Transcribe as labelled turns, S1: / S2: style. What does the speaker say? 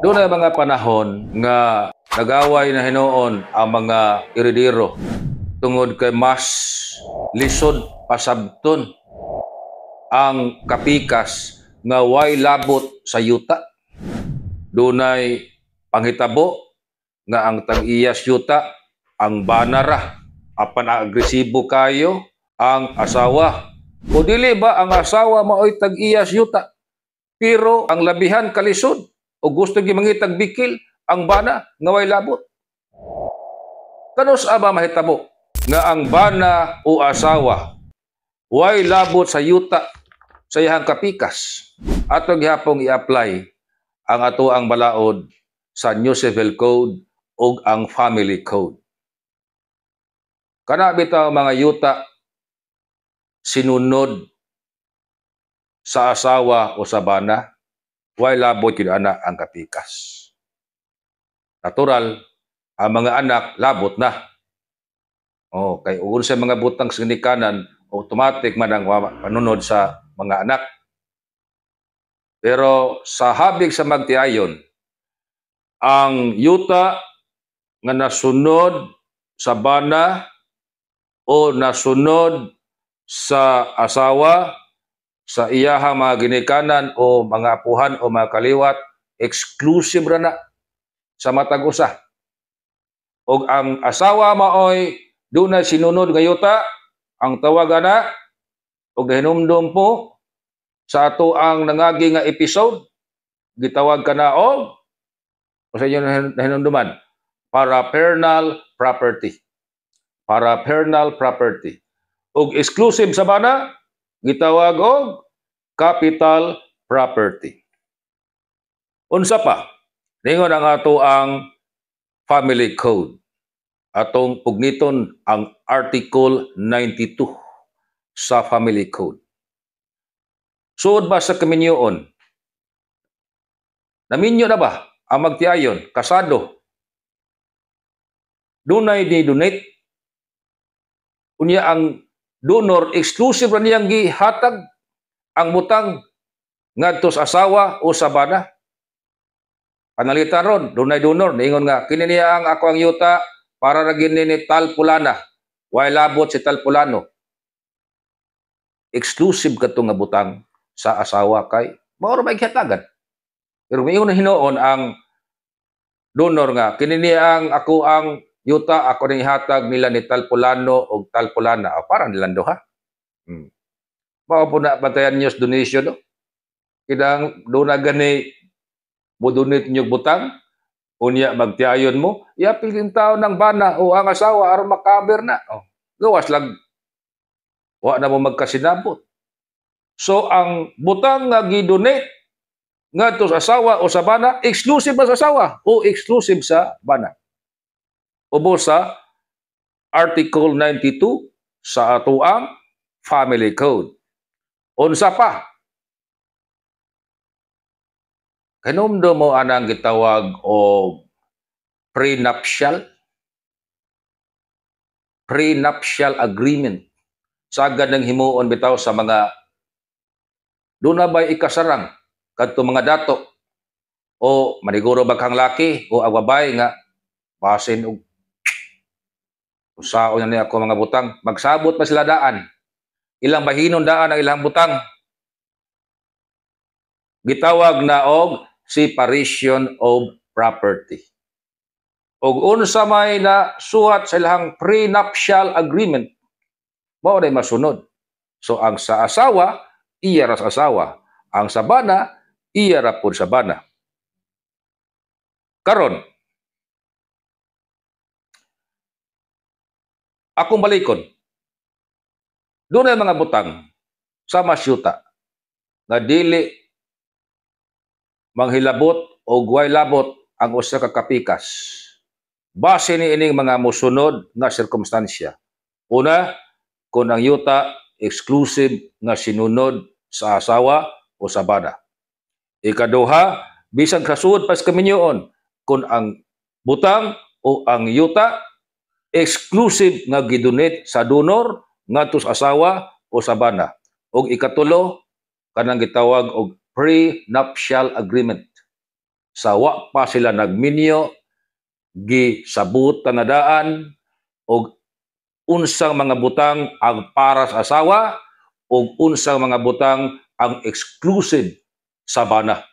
S1: Dunay mga panahon nga nagaway na hinuon ang mga eredero tungod kay mas lisod pasabton ang kapikas nga way labot sa yuta. Dunay panghitabo nga ang tag-iyas yuta ang bana ra, apan ang agresibo kayo ang asawa. O dili ba ang asawa maoy tag-iyas yuta? Pero ang labihan kalisod o gusto gimangitag bikil ang bana nga way labot. Kanus ba mahitabo nga ang bana o asawa way labot sa yuta sa iyang kapikas? Ato gihapong i-apply ang ato ang balaod sa New Civil Code ug ang Family Code. Kana bitaw mga yuta sinunod sa asawa o sa bana, way labot gyud ana ang kapikas. Natural, ang mga anak labot na. Oh, kay ug sa mga butang sa ginikanan, automatic man ang panunod sa mga anak. Pero sa habig sa magtiayon, ang yuta nga nasunod sa bana o nasunod sa asawa sa iyahang mga ginikanan o mga apuhan o mga kaliwat, exclusive ra na sa matag usa. Og ang asawa maoy dunay sinunod nga yuta, ang tawag ana, og nahinumdum po sa ato ang nangagi nga episode, gitawag ka na og o sa inyo nahinumduman, paraphernal property. Paraphernal property. Og exclusive sa bana, gitawag og capital property. Unsa pa? Ningon ang ato ang Family Code. Atong pugniton ang Article 92 sa Family Code. Suod ba sa kaminyoon? Naminyo na ba ang magtiayon, kasado? Dunay di donate. Unya ang donor exclusive ra niyang gihatag ang butang ngadto sa asawa o sa bana. Panalitan ron, dunay donor, niingon nga, "Kini niya ang ako ang yuta para ra gini ni Talpulana." Way labot si Talpulano. Exclusive kadto nga butang sa asawa kay mao ra may gihatagan. Pero miingon na hinuon ang donor nga, "Kini niya ang ako ang yuta, ako ning ihatag nila ni Talpulano og Talpulana." O, para nilang duha. Mao po na bantayan niyo sa donation, no? Kidang doon na gani mo donate niyo butang, unya magtiayon mo, iapil din tao ng bana o ang asawa aron makaber na. O, gawas lang wa na mo magkasinabot. So ang butang nga gi-donate ngadto sa asawa o sa bana, exclusive ba sa asawa o exclusive sa bana? Ubos sa Article 92 sa atoang Family Code. Unsa pa? Kanumdo mo anang gitawag og prenuptial prenuptial agreement. Sagad ng himuon bitaw sa mga doon na ba'y ikasarang kadto mga dato o maniguro ba kang laki o ang babae nga basin og usaon na niya ako mga butang, magsabot pa sila daan, ilang bahinon daan ang ilang butang, gitawag na og separation of property. Og unsa may na suhat sa ilang prenuptial agreement, mao na masunod. So ang sa asawa, iya ra sa asawa. Ang sa bana, iya ra pud sa bana. Karon, akong balikon, dunay mga butang sa masyuta nga dili manghilabot o way labot ang usa ka kapikas. Base ni ining mga mosunod nga sirkumstansya. Una, kung ang yuta exclusive nga sinunod sa asawa o sa bana. Ikaduha, bisan kasuod pas kaminyoon, kung ang butang o ang yuta exclusive nga gidonate sa donor ngadto sa asawa o sa bana. Og ikatulo, kanang gitawag og prenuptial agreement. Sa wa pa sila nagminyo, gisabutan na daan og unsang mga butang ang para sa asawa ug unsang mga butang ang exclusive sa bana.